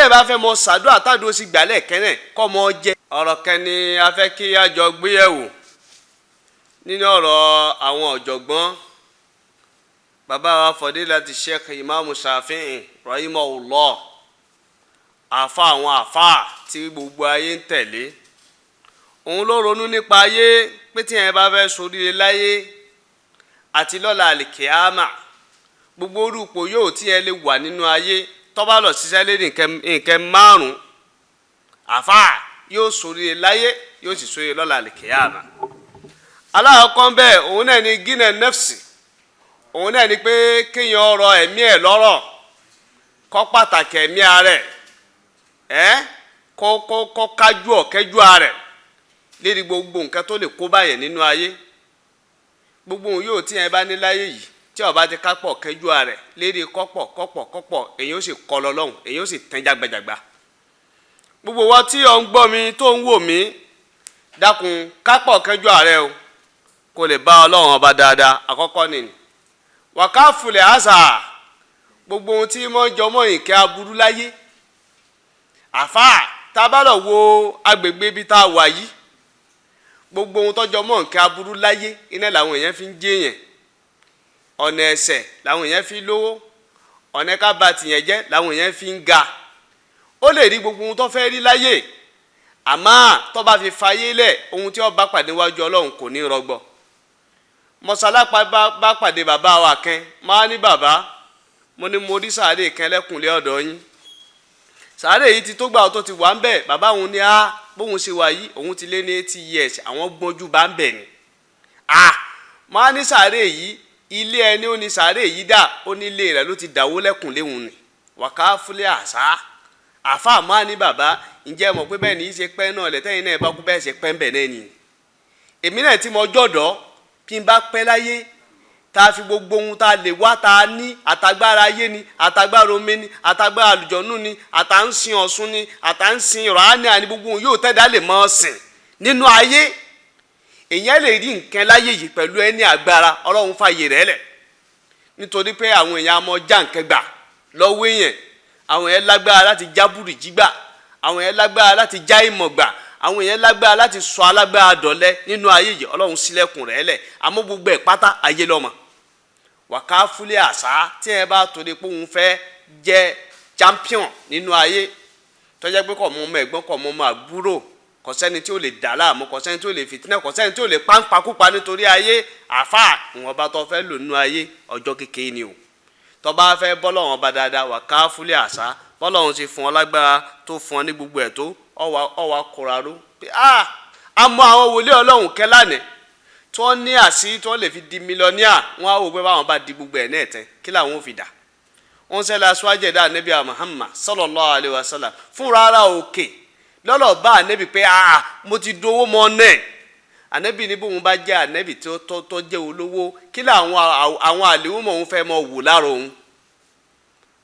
Ẹ bá fẹ́ mọ sàdúrà tàdó sí gbàlẹ̀ kẹ́nẹ̀ kọ́ mọ jẹ. Ọ̀rọ̀ kan ni a fẹ́ kí a jọ gbéyẹ̀wò nínú ọ̀rọ̀ àwọn ọ̀jọ̀gbọ́n bàbá wa Fadilati Sheikh Imam Shafi'i rahimahullah, àfa àwọn àfa tí gbogbo ayé ń tẹ̀lé. Òun ló ronú nípa ayé pé tí ẹ bá fẹ́ ṣoríire láyé àti lọ́la àlìkíámà, gbogbo orúkọ yóò tí ẹ lè wà nínú ayé, tó bá lọ ṣiṣẹ́ lé nǹkan márùn-ún, àfa yóò ṣoríire láyé, yóò sì ṣoríire lọ́la àlìkíámà. Aláàkọ́ bẹ́ẹ̀, òun náà ni gínà nẹ́fsì. Òun náà ni pé kéèyàn ọrọ̀ ẹ̀mí ẹ̀ lọ́rọ̀, kọ́ pàtàkì ẹ̀mí ara ẹ̀, kọ́ kájú ọ̀kẹ́jú ara ẹ̀ lérí gbogbo nǹkan tó lè kó báyẹn nínú ayé. Gbogbo òun yóò tí yẹn bá ní láyé yìí, tí ó bá ti kápọ̀ kẹ́jú ara ẹ̀ lérí kọ́pọ̀ kọ́pọ̀ kọ́pọ̀, èyàn ó sì kọ́ lọ lọ́hùn, èyàn ó sì tẹ́ jágbajàgba. Gbogbo wa tí ò ń gbọ́ mi, tó ń wò mí, dákun, kápọ̀ kẹ́jú ara ẹ̀ o, kó lè bá Ọlọ́run ọba dáadáa. Àkọ́kọ́ nìyí. Wàkáfùlẹ̀ àṣà, gbogbo ohun tí mọ́ jọmọ́ ìkẹ́ aburú láyé. Àfáà, tá a bá lọ wo agbègbè ibi tá a wà yìí, gbogbo ohun tó jọmọ́ nǹkan aburú láyé iná làwọn èèyàn fi ń jẹ́yàn. Ọ̀nà ẹ̀ṣẹ̀ làwọn èèyàn fi lówó, ọ̀nà ká ba tìyẹn jẹ́ làwọn èèyàn fi ń ga. Ó lè rí gbogbo ohun tó fẹ́ rí láyé, àmọ́ tó bá fi fayé lẹ̀, ohun tí ó bá pàdé wájú Ọlọ́run kò ní rọgbọ. Mọ̀sálápá bá pàdé bàbá wa kan, máa ní, "Bàbá," mo ní, "mo rí sàárè kan lẹ́kùnlé ọ̀dọ̀ yín. Sàárè yìí ti tó gbà tó ti wà ń bẹ̀." Bàbá òun ní á bóun ṣe wà yìí, òun ti lé ní 80 years, àwọn gbọ́njú bá ń bẹ̀ ni. À máa ní sàárè yìí, ilé ẹni ó ní sàárè yìí dà, ó ní ilé rẹ̀ ló ti dàwó lẹ́kùnlé òun ni. Wàká fúlẹ̀ àṣà. Àfa, máa ní, "Bàbá, ǹjẹ́ mọ̀ pé bẹ́ẹ̀ ní í ṣe pẹ́ náà lẹ́tẹ̀yìn náà bá kú, bẹ́ẹ̀ ṣe pẹ́ ń bẹ̀ náà ni? Èmi náà tí mo jọ̀dọ̀, kí n bá pẹ́ láyé, tá a fi gbogbo ohun tá a lè wá, tá a ní, àtagbára ayé ni, àtagbára omi ni, àtagbára àlùjọ̀nú ni, àtàǹsìn Ọ̀ṣun ni, àtàǹsìn ràánì àní, gbogbo ohun yóò tẹ́dá lè mọ́ ọ̀sìn nínú ayé, èèyàn lè rí nǹkan láyé yìí pẹ̀lú ẹni agbára Ọlọ́run fàyè rẹ̀ lẹ̀, nítorí pé àwọn èèyàn amọ̀ já nǹkan gbà lọ́wọ́ èèyàn. Àwọn èèyàn lágbára láti já bùrìjí gbà, àwọn èèyàn lágbára láti já ìmọ̀ gbà, àwọn èèyàn lágbára láti sọ alágbára dọ̀lẹ nínú ayé yìí. Ọlọ́run sílẹ̀kùn rẹ̀ lẹ̀, àmọ́ gbogbo ẹ̀ pátá, ayé lọ́mọ." Wàká fúlẹ̀ àṣà, tí ẹ bá torí pé òun fẹ́ jẹ́ champion nínú ayé, tó jẹ́ pé kò mọ ọmọ ẹ̀gbọ́n, kò mọ ọmọ àbúrò, kò sẹ́ni tí ó lè dà láàmú, kò sẹ́ni tí ó lè fìtínà, kò sẹ́ni tí ó lè pàǹpàkúpa nítorí ayé. Àfà, ìwọ̀n bá tó fẹ́ lò nínú ayé, ọjọ́ kékeré ni o. Tó bá fẹ́ bọ́lọ́wọ́n bá dáadáa, wàká fúlẹ̀ àṣà, bọ́lọ́wọ́n ti fún ọ lágbára tó fún ọ ní gbogbo ẹ̀ tó ọwà kóra ró pé a mọ àwọn wòlíì Ọlọ́run kẹ́ lánàá tí wọ́n ní àṣírí tí wọ́n lè fi di mílíọ̀nìà. Wọ́n á wò pé báwọn bá di gbogbo ẹ̀ náà tán, kí làwọn ò fi dà? Wọ́n sẹ́lẹ̀ aṣáájú ẹ̀dá Ànábì Muhammad sallallahu alayhi wa sallam fúnra ara òkè lọ́lọ́ bá Ànábì pé, "Mo ti dowó mọ́ náà." Ànábì ní bóun bá jẹ́ Ànábì tó tó jẹ́ olówó, kí làwọn àwọn àlèwọ́mọ̀ òun fẹ́ mọ wò lára òun?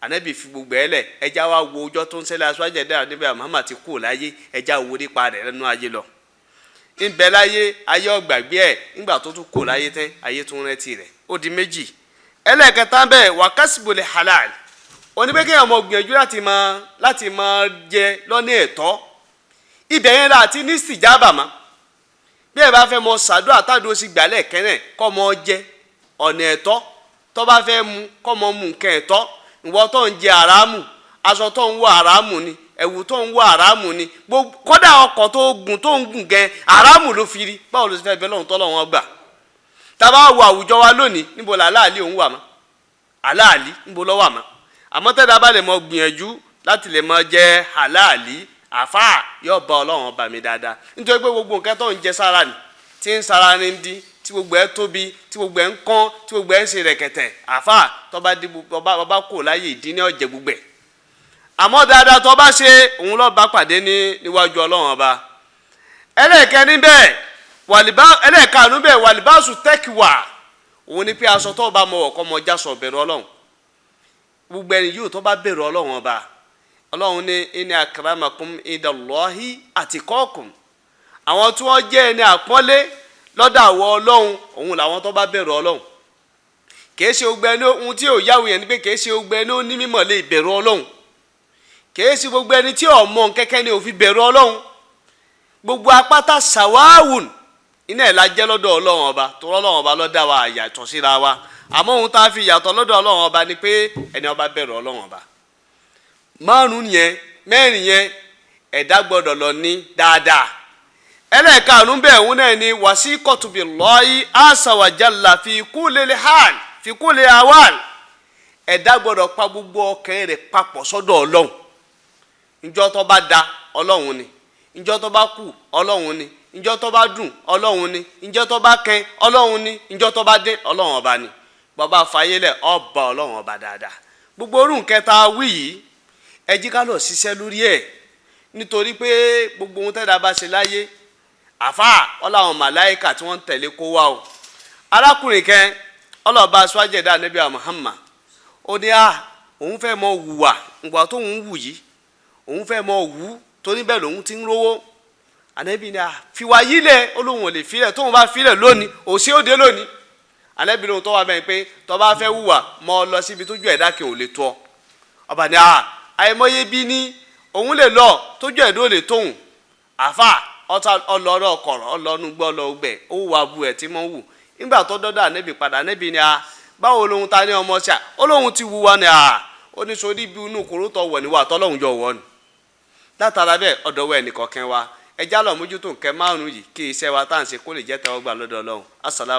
Ànábì fi gbogbo ẹ̀ lẹ̀. Ẹja wa wo ọjọ́ tó ń sẹ́lẹ̀ aṣáájú ẹ̀dá Ànábì Muhammad ti kú láyé, ẹja wo nípa rẹ̀ lẹ́nu ayé lọ ńbẹ láyé, ayé ọgbàgbé ẹ̀. Ńgbà tó tún kò láyé tẹ́, ayé tún rántí rẹ̀. Ó di méjì. Ẹlẹ́ẹ̀kẹta bẹ́ẹ̀, wàkásìbòlẹ̀ halal, onípẹ́ kéèyàn mọ gbìyànjú láti máa jẹ lọ́nà ẹ̀tọ́. Ibẹ̀ yẹn láti ní sìjábà mọ́. Bí ẹ bá fẹ́ mọ sàdúrà tàdó sí gbàlẹ̀ kẹ́nẹ̀, kọ́ mọ jẹ ọ̀nà ẹ̀tọ́. Tó bá fẹ́ mu, kọ́ mọ mu nǹkan ẹ̀tọ́. Ìwọ tó ń jẹ àràmù, aṣọ tó ń wọ àràmù ni, ẹ̀wù tó ń wọ àràmù ni, kódà ọkọ̀ tó gùn tó ń gùn gẹ, àràmù ló fi rí. Báwo ló ti fẹ́ bẹ́ lọ́hùn tọ́lọ́ wọn gbà? Tá bá wo àwùjọ wa lónìí, níbo là aláàlí òun wà mọ́? Aláàlí níbo ló wà mọ́? Àmọ́ tẹ́lẹ̀ bá lè mọ gbìyànjú láti lè mọ jẹ aláàlí, àfáà, yóò bá Ọlọ́run ọba mi dáadáa, nítorí pé gbogbo nǹkan tó ń jẹ sára ni tí ń sara ni ń dín, tí gbogbo ẹ tóbi, tí gbogbo ẹ ń kán, tí gbogbo ẹ ń ṣe rẹ̀kẹ̀tẹ̀. Àfáà, tó bá dìbò ọba kò láyé, ìdí ní ọ̀jẹ̀ gbogbo ẹ̀. Àmọ́ dáadáa tó bá ṣe, òun lọ́ọ́ bá pàdé ní níwájú Ọlọ́run ọba. Ẹlẹ́ẹ̀kẹ́ni bẹ́ẹ̀, wàlìbá, ẹlẹ́ẹ̀karùn-ún bẹ́ẹ̀, wàlìbáṣu tẹ́kìwà. Òun ni pé aṣọ tó bá mọ ọ̀kọ́ mọ jásọ bẹ̀rù Ọlọ́run. Gbogbo ẹni yóò tó bá bẹ̀rù Ọlọ́run ọba, Ọlọ́run ní inna akramakum indallahi atqakum. Àwọn tí wọ́n jẹ́ ẹni àpọ́nlé lọ́dọ̀ àwọ̀ Ọlọ́run, òun làwọn tó bá bẹ̀rù Ọlọ́run. Kìí ṣe gbogbo ẹni, ohun tí ò yáwó yẹn ni pé kìí ṣe gbogbo ẹni ó ní mímọ̀ lè bẹ̀rù Ọlọ́run. Kìí sí gbogbo ẹni tí ò mọ kẹ́kẹ́ ni ò fi bẹ̀rù Ọlọ́run. Gbogbo apáta sàwáwùn iná ẹ̀ la jẹ́ lọ́dọ̀ Ọlọ́run Ọba, torí Ọlọ́run Ọba ló dá wa yàtọ̀ síra wa. Àmọ́ ohun tá a fi yàtọ̀ lọ́dọ̀ Ọlọ́run Ọba ni pé ẹni ọba bẹ̀rù Ọlọ́run Ọba. Márùn yẹn, mẹ́rin yẹn, ẹ̀dá gbọ́dọ̀ lọ ní dáadáa. Ẹlẹ́ẹ̀karùn bẹ́ẹ̀ òun náà ni wasiqatu billahi azza wa jalla fi kulli hal fi kulli awal. Ẹ̀dá gbọ́dọ̀ pa gbogbo ọkàn rẹ̀ papọ̀ sọ́dọ̀ Ọlọ́run. Njọ́ tó bá da, Ọlọ́run ni. Njọ́ tó bá kù, Ọlọ́run ni. Njọ́ tó bá dùn, Ọlọ́run ni. Njọ́ tó bá kẹ́, Ọlọ́run ni. Njọ́ tó bá dé, Ọlọ́run Ọba ni. Bàbá fàyẹlẹ̀ ọba Ọlọ́run Ọba dáadáa. Gbogbo orú nkẹta wí yìí, ẹ jí ká lọ ṣiṣẹ́ lórí ẹ̀, nítorí pé gbogbo ohun tẹ́lẹ̀ bá ṣe láyé, àfa ọláwọn màláìkà tí wọ́n ń tẹ̀lé kó wá o. Arákùnrin kẹ ọlọ́ọ̀bá aṣáájẹ̀dá Ànábì Muhammad, ó ní à òun fẹ́ mọ wùwà ǹgbà tóun wù yìí, òun fẹ́ mọ wù torí bẹ́ẹ̀ lòun ti ń rówó. Ànábì ní à fìwà yìí lẹ̀. Ó lóun ò lè filẹ̀, tóun bá filẹ̀ lónìí, òsì òde lónìí. Ànábì lóun tó wà bẹ́ẹ̀ pé tó bá fẹ́ wùwà, mọ́ ọ lọ síbi tójú ẹ̀dá kí òun lè tó ọ. Ọba ní à àìmọye bí ní òun lè lọ tójú ẹ̀dá ò lè tóun. Àfà ọta ọlọ́rọ̀ kọ̀rọ̀ ọlọ́nu gbọ́ lọ gbẹ̀ ó wà bu ẹ̀ tí mọ́ wù. Nígbà tó dọ́dọ̀ Ànábì padà, Ànábì ni a báwo lóhun ta ní ọmọ ṣá? Ó lóhun ti wù wá ni a ó ní sórí bí inú kòró tọ wọ̀ níwà tọ́lọ́hún jọ wọ̀ ni. Látara bẹ́ẹ̀, ọ̀dọ̀wọ́ ẹnìkọ̀ọ̀kan wa, ẹ já lọ mójútó nǹkan márùn-ún yìí kí iṣẹ́ wa tá à ń ṣe kó lè jẹ́ tẹ́wọ́gbà lọ́dọ̀ Ọlọ́run. Assalamu.